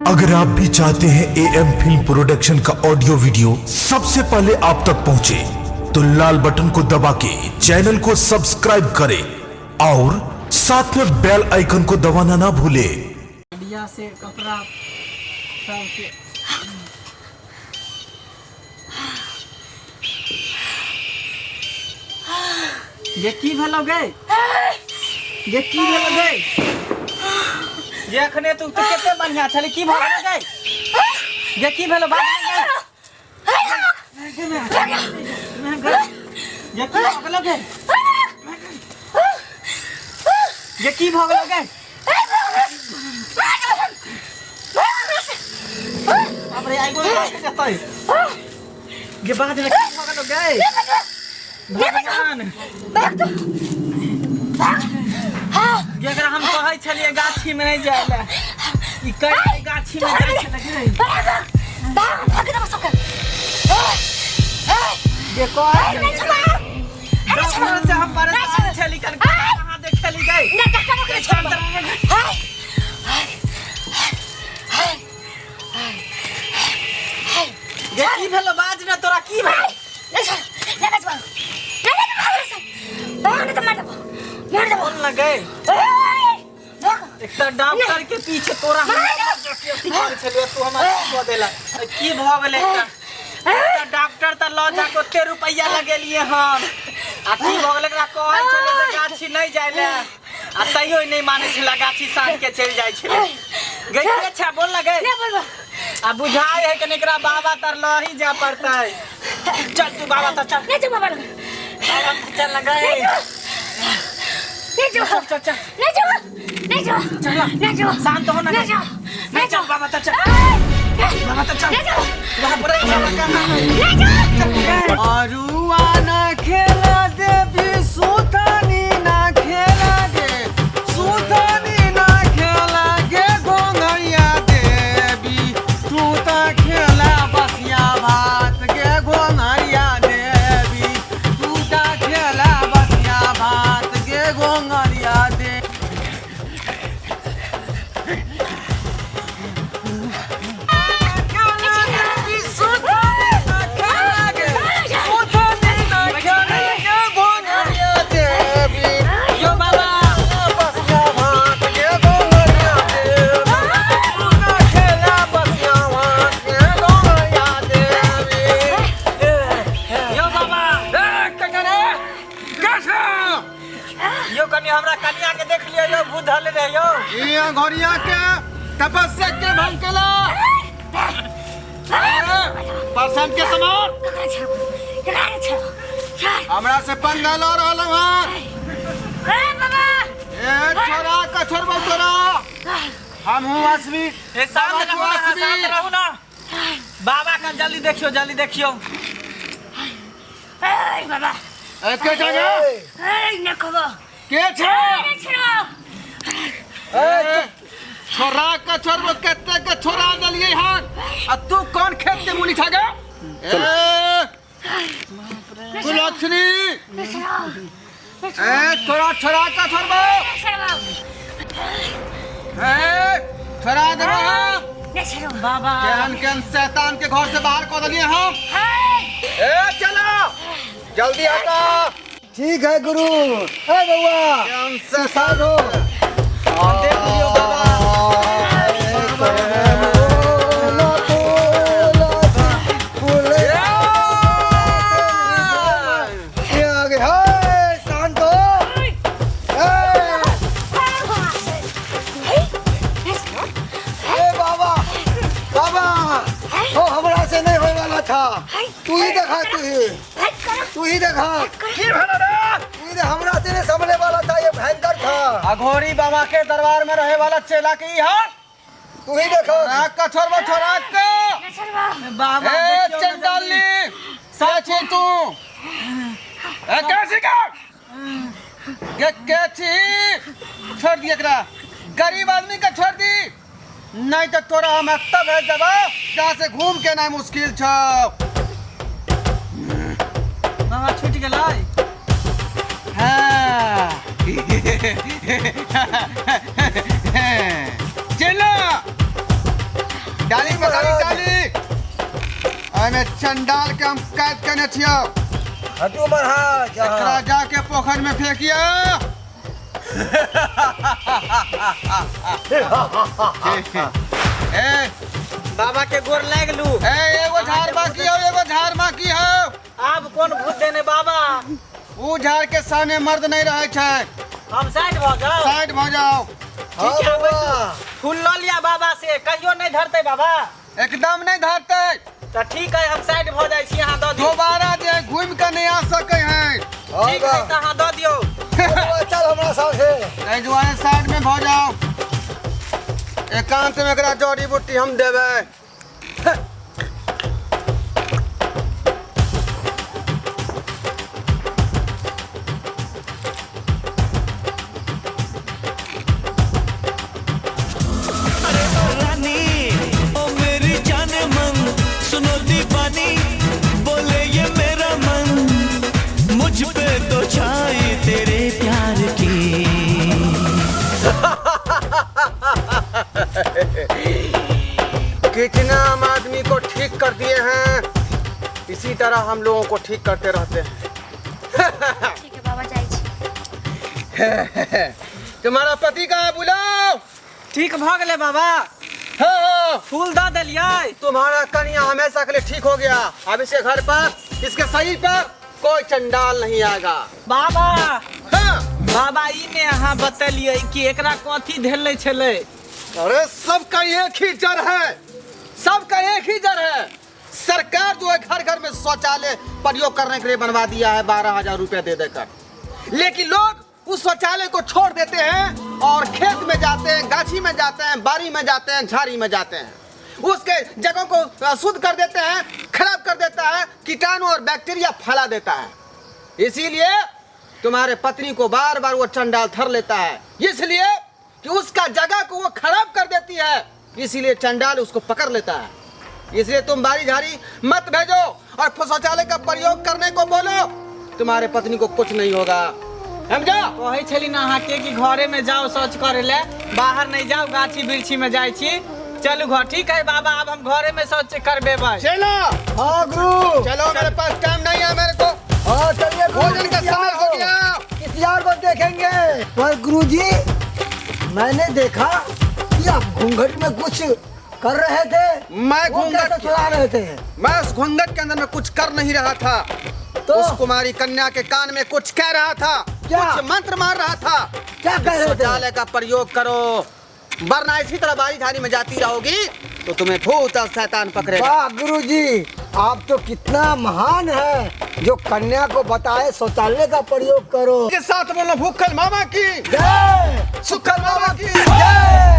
अगर आप भी चाहते हैं ए एम फिल्म प्रोडक्शन का ऑडियो वीडियो सबसे पहले आप तक पहुंचे, तो लाल बटन को दबा के चैनल को सब्सक्राइब करें और साथ में बेल आइकन को दबाना ना भूलें। बढ़िया से कपड़ा सबके ये की भेलो गे? ये की भेलो गे? ये अखने तू तो कते बढ़िया छले, की भऽ गेलो गे? ये की भेलो बात गे? ये की भऽ गेलो गे? ये की भऽ गेलो गे? बाप रे, आई गोल जेतै गे। बाद में की भऽ गेलो गे? भगवान गे, एकरा हम कहै छलियै गाछी में नहीं जाय ले, ई कहि गाछी में जाइ छलै गे। गे कहै छलियै, डॉक्टर से हम परेशान छली, कन कहाँ देखली गई। गे की भेलो? बाज ने, तोरा की भेलो? बोल न गए। एकटा डॉक्टर के पीछे तोरा हम अथी करै छलियै, तू हमरा कऽ देला। की भऽ गेलै? एकटा एकटा डॉक्टर तऽ लऽ जाके ओते रुपैआ लगेलियै हन, आ की भऽ गेलै? एकरा कहै छलियै जे गाछी नहि जाइ लए, आ तैयो ई नहि मानै छलै, गाछी साँझ के चलि जाइ छलै। गई के छै? बोल न गई। आ बुझाइ है कनि एकरा बाबा तर लऽ ही जाय पड़तै। चल तू बाबा तर चल, बाबा तर चल न गई। चल चल चल चल ना। शांत हो ना गई। नहीं, चल बाबा तर चल, बाबा तर चल। वहाँ पर बाबा कहाँ है? अरुआ ना खेला देवी, सुथनी ना खेला गे, सुथनी ना खेला गे गोंगैया देवी, तू त खेला बसिया भात गे गोंगैया देवी, तू त खेला बसिया भात गे गोंगैया देवी। यो बाबा, यो बाबा, यो कनि हमरा कनिया के देख लियो यो, भूत धरले रहे यो। घरिया के तपस्या के भंग केला परसन के समान हमरा से पंगा ल रहल हन। ए छोरा का छोड़बो तोरा, हम हूँ असली। ए शांत रहू ना, शांत रहू ना। बाबा का जल्दी देखियो, जल्दी देखियो। ए के छै गे? के छै? ए छोरा का छोड़बो, कते के छोरा देलियै हन, आ तू कोन खेत के मूली छा गे? ए कुलक्षणी, ए तोरा छोरा का छोड़बो, ए छोरा देबो हम। बाबा, केहन केहन शैतान के घर से बाहर कऽ देलियै हम। ए चलो जल्दी हटा। ठीक है गुरु। ए बउआ, केहन साइड हो। देख लियो बाबा। ये आ गए। हे, शांत हो। ए, ए बाबा, बाबा हो, हमरा से नहीं होए वाला था। तू ही देखा, तू ही, तू ही देखा। की भेलो रे? तू ही देख, हमरा से नहीं संभले वाला था, ये भयंकर था। अघोरी बाबा के दरबार में रहे वाला चेला के ई हाल। तू ही देखा। राख का छोड़बो, छोड़ा के। बाबा, ए देखियो ना जल्दी। चंडाली साची तू, ए कैसी का के के छी? छोड़ दिए एकरा, गरीब आदमी के छोड़ दी, नहीं तो तोरा हम एतऽ भेज देबो जहाँ से घूम के नहीं मुश्किल छौ। बाबा छूट गेलै। हाँ। चलो। डाली पसारी डाली। एहिमे चंडाल के हम कैद केने छियौ। हटू महाराज। एकरा जाके पोखर में फेंकियो। ए बाबा के गोर लाग लू। ए एगो झाड़ बाकी हो, एगो झाड़ बाकी हो। आब कोन भूत देने बाबा? ऊ झाड़ के सामने मर्द नहीं रहे छै। हम साइड भऽ जाओ। साइड भऽ जाओ। ठीक है, बैसू। फूल लऽ लिया बाबा से, कहियो नहीं धरते बाबा। एकदम नहीं धरते। तऽ ठीक है, हम साइड भऽ जाइ छी, अहाँ दऽ दियौ। दोबारा जे घूमि के नहीं आ सके हैं। ठीक है, तऽ अहाँ दऽ दियौ। चल हमरा साथे। एहि दुआरे साइड में भऽ जाओ। एकांत में एकरा जड़ी बूटी हम देबै। रानी ओ मेरी जान मन, सुनो दीवानी बोले ये मेरा मन, मुझ पे तो छाई तेरे प्यार की। कितना हम आदमी को ठीक कर दिए हैं, इसी तरह हम लोगों को ठीक करते रहते हैं। ठीक है बाबा, जाइ छी। तुम्हारा पति कहाँ है? बुलाओ। ठीक भऽ गेलै बाबा? हाँ हाँ। फूल दऽ देलियै? तुम्हारा कन्या हमेशा के लिए ठीक हो गया। अब इसके घर पर, इसके शरीर पर कोई चंडाल नहीं आएगा। बाबा। हाँ। बाबा, ई ने अहाँ बतेलियै कि एकरा कथी धेलने छलै? अरे सबका एक ही जड़ है, सबका एक ही जड़ है। सरकार जो है घर घर में शौचालय प्रयोग करने के लिए बनवा दिया है 12,000 रुपया दे देकर, लेकिन लोग उस शौचालय को छोड़ देते हैं और खेत में जाते हैं, गाछी में जाते हैं, बाड़ी में जाते हैं, झाड़ी में जाते हैं, उसके जगहों को अशुद्ध कर देते हैं, खराब कर देता है, कीटाणु और बैक्टीरिया फैला देता है। इसीलिए तुम्हारे पत्नी को बार बार वो चंडाल थर लेता है, इसलिए कि उसका जगह को वो खराब कर देती है, इसीलिए चंडाल उसको पकड़ लेता है। इसलिए तुम बारी झाड़ी मत भेजो और शौचालय का प्रयोग करने को बोलो, तुम्हारे पत्नी को कुछ नहीं होगा, समझा? कहै छली ने अहाँके कि घरे में जाओ शौच करे ले, बाहर नहीं जाओ, गाछी वृक्षी में जाइ छी, चलू घर। ठीक है बाबा, अब हम घरे में शौच करबेबै। चलो। हाँ गुरु। चलो, मेरे पास टाइम नहीं है मेरे को। हाँ चलिए गुरु, भोजन का किसी और समय हो को- गया। किसी और को देखेंगे। पर गुरुजी, मैंने देखा कि आप घूंघट में कुछ कर रहे थे। मैं वो घूंघट कैसे चुरा रहे थे? मैं उस घूंघट के अंदर में कुछ कर नहीं रहा था। तो? उस कुमारी कन्या के कान में कुछ कह रहा था। क्या? कुछ मंत्र मार रहा था। क्या कह रहे थे? शौचालय का प्रयोग करो, वरना इसी तरह बारी झाड़ी में जाती रहोगी तो तुम्हें भूत और शैतान पकड़ेगा। वाह गुरुजी, आप तो कितना महान है जो कन्या को बताए शौचालय का प्रयोग करो। के साथ बोलो भूखल मामा की जय, सुखल मामा की जय।